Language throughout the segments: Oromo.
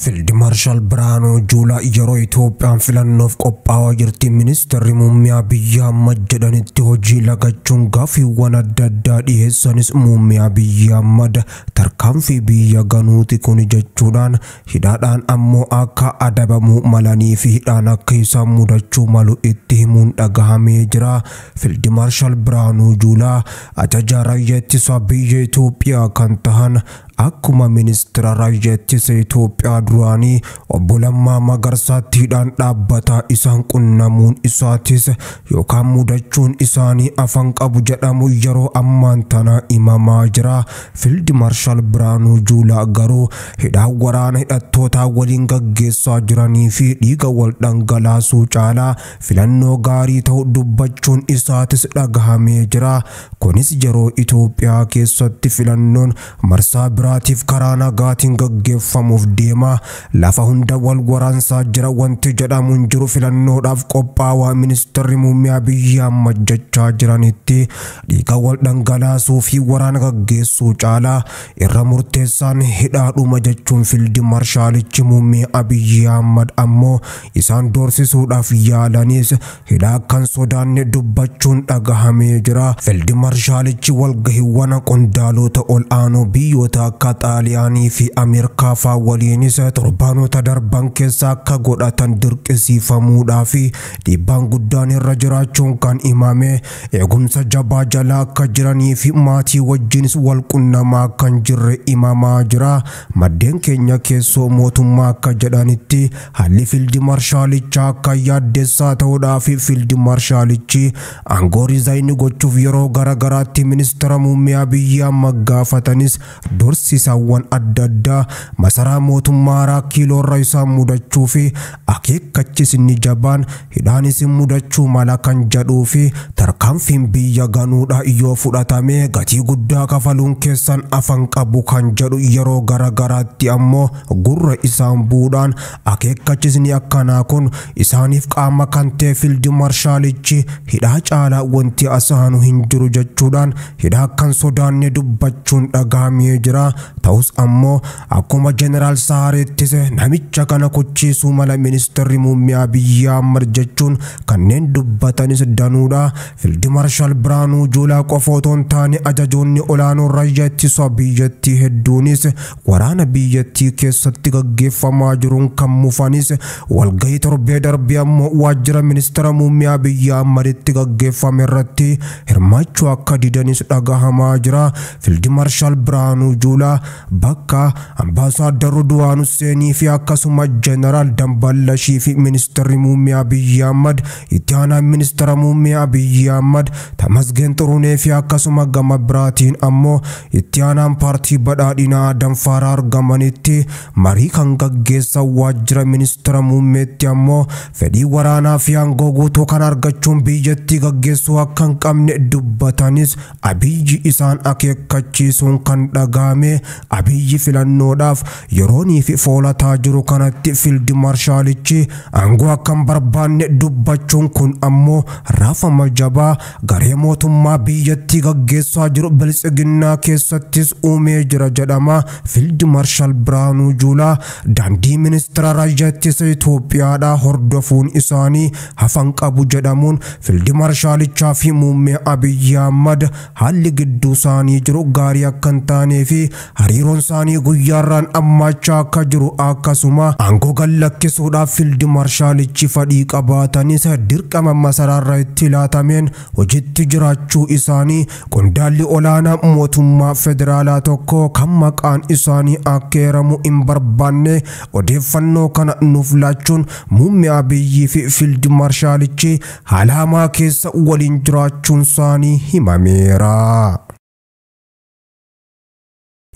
Fiild Maarshaal Biraanuu Juulaa yeroo Itoophiyaan filannoof qophaa'aa jirti ministeerri muummee Abiyyi Ahmad jedhanitti hojii lagachuun gaaffiiwwan adda addaa dhiyeessanis muummee Abiyyi Ahmad tarkaanfii biyya ganuuti kun jechuudhaan hidhaadhaan ammoo akka adabamuu malanii fi hidhaan akka isaan mudachuu malu itti himuun dhagahamee jira. Fiild Maarshaal Biraanuu Juulaa ajajaa raayyaa ittisa biyya Itoophiyaa kan tahan akkuma ministeera raayyaa ittisa Itoophiyaa duraanii obbo Lammaa Magarsaatti hidhaan dhaabbataa isaan qunnamuun isaatis yookaan mudachuun isaanii afan qabu jedhamu yeroo ammaan tana himamaa jira. Fiild Maarshaal Biraanuu Juulaa garuu hidhaan waraana hidhattootaa waliin gaggeessaa jiranii fi dhiiga wal dhangalaasuu caalaa filannoo gaarii ta'u dubbachuun isaatis dhagahamee jira. Kunis yeroo Itoophiyaa keessatti filannoon marsaa biraatiif karaa nagaatiin gaggeeffamuuf deema. Lafa hunda wal waraansaa jira wanti jedhamu hin jiru filannoodhaaf qophaawaa ministeerri muummee Abiyyi Ahmad jechaa jiranitti dhiiga wal dhangalaasuu fi waraana gaggeessuu caalaa irra murteessaan hidhaadhuma jechuun Fiild Maarshaalichi muummee Abiyyi Ahmad ammoo isaan doorsisuudhaaf yaalanis hidhaa kan sodaanne dubbachuun dhagahamee jira. Fiild Maarshaalichi walgahiiwwan qondaalota ol aanoo biyyoota akka Xaaliyaanii fi Ameerikaa fa'aa waliinis torbaanota darban keessa akka godhatan dirqisiifamuudhaa fi dhiibbaan guddaan irra jiraachuun kan himame eegumsa jabaa jala akka jiranii fi maatii wajjinis wal qunnamaa kan jirre himamaa jira. Maddeen keenya keessoo mootummaa akka jedhanitti haalli Fiild Maarshaalichaa akka yaaddessaa ta'uudhaa fi Fiild Maarshaalichi aangoo riizaayinii gochuuf yeroo garaagaraatti ministeera muummee Abiyyi Ahmad gaafatanis dorsisaawwan adda addaa masaraa mootummaa Araa Kiiloorra isaan mudachuu fi akeekkachisni jabaan hidhaanis mudachuu mala kan jedhuu fi tarkaanfiin biyya ganuudha yoo fudhatame gatii guddaa kafaluun keessan afan qabu kan jedhu yeroo garaagaraatti ammoo gurra isaan buudhaan akeekkachisni akkanaa kun isaaniif qaama kan ta'e Fiild Maarshaalichi hidhaa caalaa wanti asaanu hin jiru jechuudhaan hidhaa kan sodaanne dubbachuun dhagahamee jira. Ta'us ammoo akkuma Jeneraal Saareettis namicha kana kuchiisuu mala ministeerri muummee Abiyyi Ahmad jechuun kanneen dubbatanis danuudha. Fiild Maarshaal Biraanuu Juulaa qofa otoo hin taane ajajoonni olaanoon raayyaa ittisa biyyattii hedduunis waraana biyyattii keessatti gaggeeffamaa jiruun kan mufanis walgahii torbee darbee ammoo waajjira ministeera muummee Abiyyi Ahmaditti gaggeeffame irratti hirmaachuu akka didanis dhagahamaa jira. Fiild Maarshaal Biraanuu Juulaa bakka Ambaasaadar Ridwaan Huseenii fi akkasuma Jeneraal Damballashii fi ministeerri muummee Abiyyi Ahmad itti aanaa ministeera muummee Abiyyi Ahmad Tamasgeen Xurunee fi akkasuma gama biraatiin ammoo itti aanaan paartii badhaadhinaa Adam Faaraa argamanitti marii kan gaggeessan waajjira ministeera muummeetti ammoo fedhii waraanaa fi aangoo guutuu kan argachuun biyyattii gaggeessuu akka hin qabne dubbatanis Abiyyi isaan akeekkachiisuun kan dhagahame. Abiyyi filannoodhaaf yeroonii fi foolataa jiru kanatti Fiild Maarshaalichi aangoo akka hin barbaanne dubbachuun kun ammoo raafama jabaa garee mootummaa biyyattii gaggeessaa jiru Biltsiginnaa keessattis uumee jira jedhama. Fiild Maarshaal Biraanuu Juulaa daandii ministeera raayyaa ittisa Itoophiyaadhaa hordofuun isaanii hafan qabu jedhamuun Fiild Maarshaalichaa fi muummee Abiyyi Ahmad haalli gidduu isaanii jiru gaarii akka hin taanee fi hariiroon isaanii guyyaarraan ammaachaa akka jiru akkasuma aangoo gallakkisuudhaaf Fiild Maarshaalichi fedhii qabaatanis dirqama masaraarra itti laatameen hojiitti jiraachuu isaanii qondaalli olaanaa mootummaa federaalaa tokko kan maqaan isaanii akka eeramu hin barbaanne odeeffannoo kana nuuf laachuun muummee Abiyyi fi Fiild Maarshaalichi haala hamaa keessa waliin jiraachuun isaanii himameera.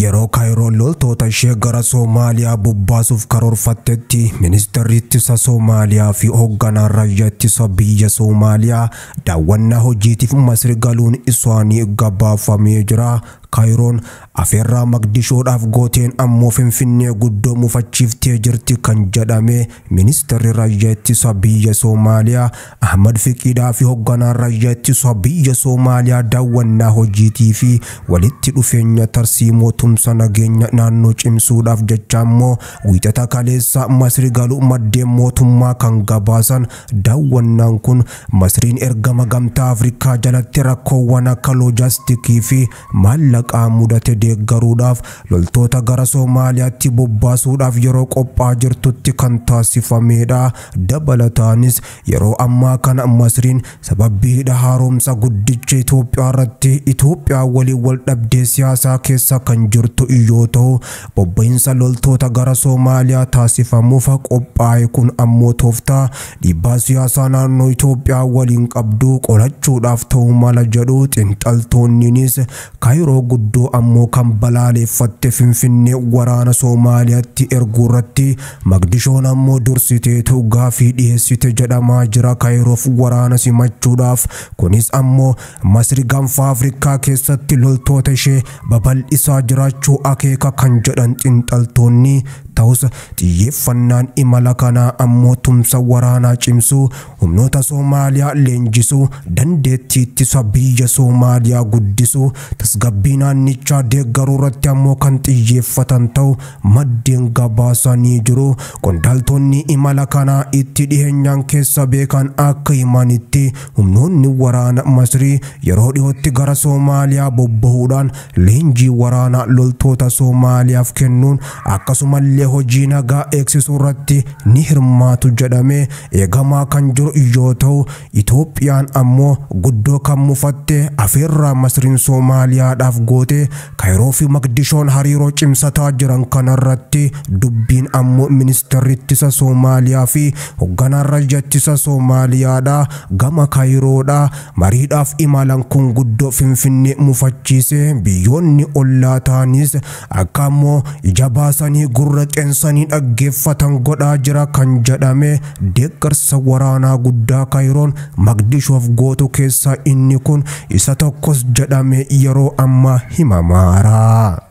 Yeroo Kaayiroon loltoota ishee gara Soomaaliyaa bobbaasuuf karoorfattetti ministeerri ittisa Soomaaliyaa fi hoogganaan raayyaa ittisa biyya Soomaaliyaa daawwannaa hojiitiif Masri galuun isaanii gabaafamee jira. Kaayiroon afeerraa Maqdishoodhaaf gooteen ammoo Finfinnee guddoo mufachiiftee jirti kan jedhame ministeerri raayyaa ittisa biyya Soomaaliyaa Ahmad Fiqiidhaa fi hoogganaan raayyaa ittisa biyya Soomaaliyaa daawwannaa hojiitii fi walitti dhufeenya tarsiimoo tumsa nageenya naannoo cimsuudhaaf jecha ammoo wiixata kaleessa Masri galuu maddeen mootummaa kan gabaasan. Daawwannaan kun Masriin ergama gamtaa Afrikaa jalatti rakkoowwan akka loojaastikii fi maallaqaa mudate deeggaruudhaaf loltoota gara Soomaaliyaatti bobbaasuudhaaf yeroo qophaa jirtutti kan taasifamedha. Dabalataanis yeroo ammaa kana Masriin sababii hidha haaromsa guddicha Itoophiyaa irratti Itoophiyaa waliin wal dhabdee siyaasaa keessa kan jirtu yoo ta'u, bobba'iinsa loltoota gara Soomaaliyaa taasifamuuf qophaa'e kun ammoo tooftaa dhiibbaa siyaasaa naannoo Itoophiyaa waliin qabdu qolachuudhaaf ta'uu mala jedhu xiinxaltoonninis. Kaayiroo guddoo ammoo kan balaaleffatte Finfinnee waraana Soomaaliyaatti erguu irratti Maqdishoon ammoo dursiteetu gaafii dhiyeessite jedhamaa jira Kaayiroof waraana simachuudhaaf. Kunis ammoo Masri gaanfa Afrikaa keessatti loltoota ishee babal'isaa jiraachuu akeeka kan jedhan xiinxaltoonni. Ta'us xiyyeeffannaan imala kanaa ammoo tumsa waraanaa cimsuu, humnoota Soomaaliyaa leenjisuu, dandeettii ittisa biyya Soomaaliyaa guddisuu, tasgabbii naannichaa deeggaruu irratti ammoo kan xiyyeeffatan ta'u maddeen gabaasanii jiru. Qondaaltonni imala kanaa itti dhiheenyaan keessa beekan akka himanitti humnoonni waraana Masrii yeroo dhiyootti gara Soomaaliyaa bobbahuudhaan leenjii waraanaa loltoota Soomaaliyaaf kennuun akkasumallee hojii nagaa eegsisuu irratti ni hirmaatu jedhamee eegamaa kan jiru yoo ta'u, Itoophiyaan ammoo guddoo kan mufatte afeerraa Masriin Soomaaliyaadhaaf goote. Kaayiroo fi Maqdishoon hariiroo cimsataa jiran kanarratti dubbiin ammoo ministeerri ittisa Soomaaliyaa fi hoogganaan raayyaa ittisa Soomaaliyaadha gama Kaayiroodha mariidhaaf imalan kun guddoo Finfinnee mufachiise. Biyyoonni ollaa ta'anis akka ammoo ija baasanii gurra qeensanii dhaggeeffatan godhaa jira kan jedhame deeggarsa waraanaa guddaa Kaayiroon Maqdishoof gootu keessaa inni kun isa tokkos jedhame yeroo ammaa himamaara.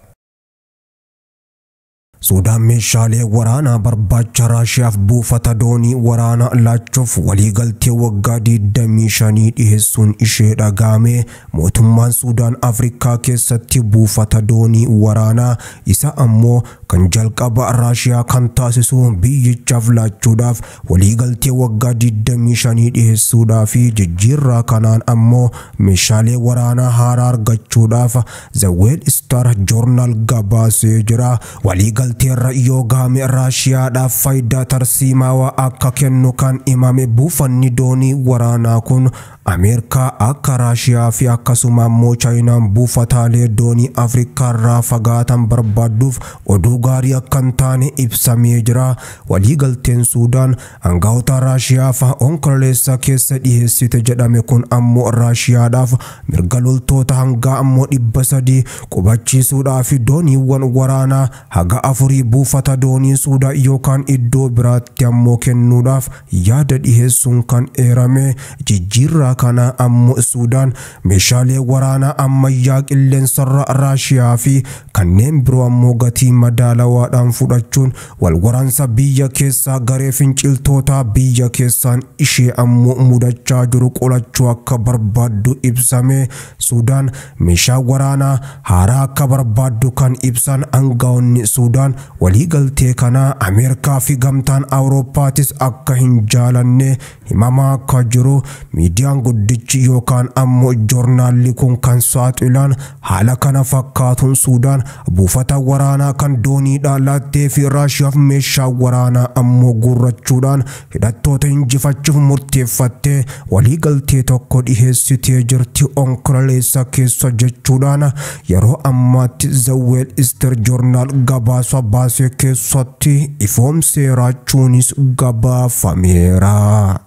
Suudaan meeshaalee waraanaa barbaacha Raashiyaaf buufata doonii waraanaa laachuuf waliigaltee waggaa 25 dhiheessuun ishee dhagahame. Mootummaan Suudaan Afrikaa keessatti buufata doonii waraanaa isa ammoo kan jalqaba Raashiyaa kan taasisu biyyichaaf laachuudhaaf waliigaltee waggaa 25 dhiheessuudhaa fi jijjiirraa kanaan ammoo meeshaalee waraanaa haaraa argachuudhaaf The Wall Street Journal gabaasee jira. Waliigalteerra yoo gahame Raashiyaadhaaf faayidaa tarsiimaawaa akka kennu kan himame buufanni doonii waraanaa kun Ameerikaa akka Raashiyaa fi akkasuma ammoo Chaayinaan buufataalee doonii Afrikaa irraa fagaatan barbaadduuf oduu gaarii akka hin taane ibsamee jira. Waliigalteen Suudaan aangawoota Raashiyaaf onkololeessa keessa dhiheessite jedhame kun ammoo Raashiyaadhaaf mirga loltoota hangaa ammoo 300 qubachiisuudhaa fi dooniiwwan waraanaa haga 4 buufata doonii Suudaan yookaan iddoo biraatti ammoo kennuudhaaf yaada dhiheessuun kan eerame. Jijjiirraa kana ammoo Suudaan meeshaalee waraanaa ammayyaa qilleensarra Raashiyaa fi kanneen biroo ammoo gatii madaalawaadhaan fudhachuun wal waraansa biyya keessaa garee finciltootaa biyya keessaan ishee ammoo mudachaa jiru qolachuu akka barbaaddu ibsame. Suudaan meeshaa waraanaa haaraa akka barbaaddu kan ibsan aangawoonni Suudaan waliigaltee kana Ameerikaa fi gamtaan Awurooppaatis akka hin jaalanne himamaa akka jiru miidiyaan guddichi yookaan ammoo joornaalli kun kan saaxilan. Haala kana fakkaatuun Suudaan buufata waraanaa kan dooniidhaan laattee fi Raashiyaaf meeshaa waraanaa ammoo guurrachuudhaan hidhattoota injifachuuf murteeffattee waliigaltee tokko dhiheessitee jirti onkololeessa keessa jechuudhaan yeroo ammaatti The Wall Street Journal gabaasa baasee keessatti ifoomsee raachuunis gabaafameera.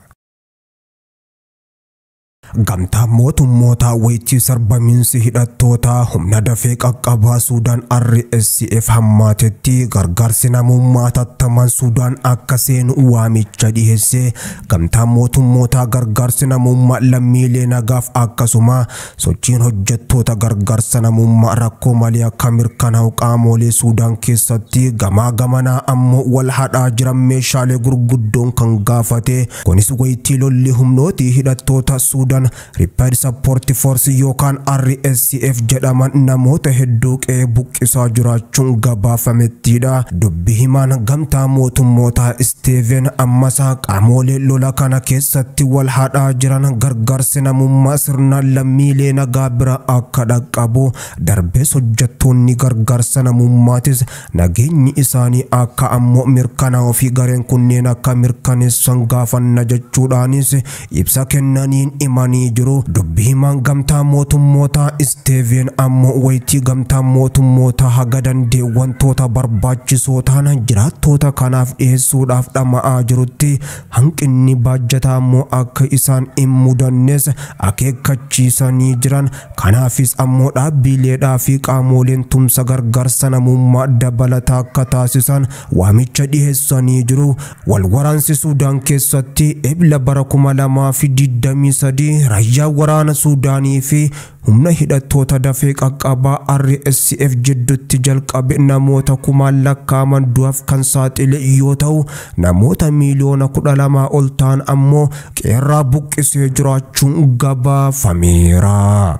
Gamtaan mootummootaa wayitii sarbamiinsi hidhattootaa humna dafee qaqqabaa Suudaan RSF hammaatetti gargaarsi namummaa tattamaan Suudaan akka seenu waamicha dhiheesse. Gamtaan mootummootaa gargaarsi namummaa lammiilee nagaaf akkasuma sochiin hojjettoota gargaarsa namummaa rakkoo malee akka mirkanaa'u qaamolee Suudaan keessatti gamaa gamanaa ammoo wal hadhaa jiran meeshaalee gurguddoon kan gaafate. Kunis wayitii lolli humnootii hidhattoota Suudaan Rapid Support Force yookaan RSF jedhaman namoota hedduu qe'ee buqqisaa jiraachuun gabaafamettidha. Dubbi himaan gamtaa mootummootaa Steven Ammasaa qaamolee lola kana keessatti wal hadhaa jiran gargaarsi namummaa sirnaan lammiilee nagaa bira akka dhaqqabu, darbees hojjettoonni gargaarsa namummaatis nageenyi isaanii akka ammoo mirkanaa'uu fi gareen kunneen akka mirkaneessan gaafanna jechuudhaanis ibsa kennaniin himanii jiru. Dubbi himaan gamtaa mootummootaa Steven ammoo wayitii gamtaa mootummootaa haga danda'e wantoota barbaachisoo ta'an jiraattoota kanaaf dhiyeessuudhaaf dhama'aa jirutti hanqinni baajjataa ammoo akka isaan hin mudannes akeekkachiisanii jiran. Kanaafis ammoo dhaabbileedhaa fi qaamoleen tumsa gargaarsa namummaa dabalataa akka taasisan waamicha dhiyeessanii jiru. Wal waraansi Suudaan keessatti Ebla bara 2023 raayyaa waraana Suudaanii fi humna hidhattoota dafee qaqqabaa RSF jidduutti jalqabe namoota kumaan lakkaa'aman du'aaf kan saaxile yoo ta'u, namoota miiliyoona 12 ol ta'an ammoo qeerraa buqqisee jiraachuun gabaafameera.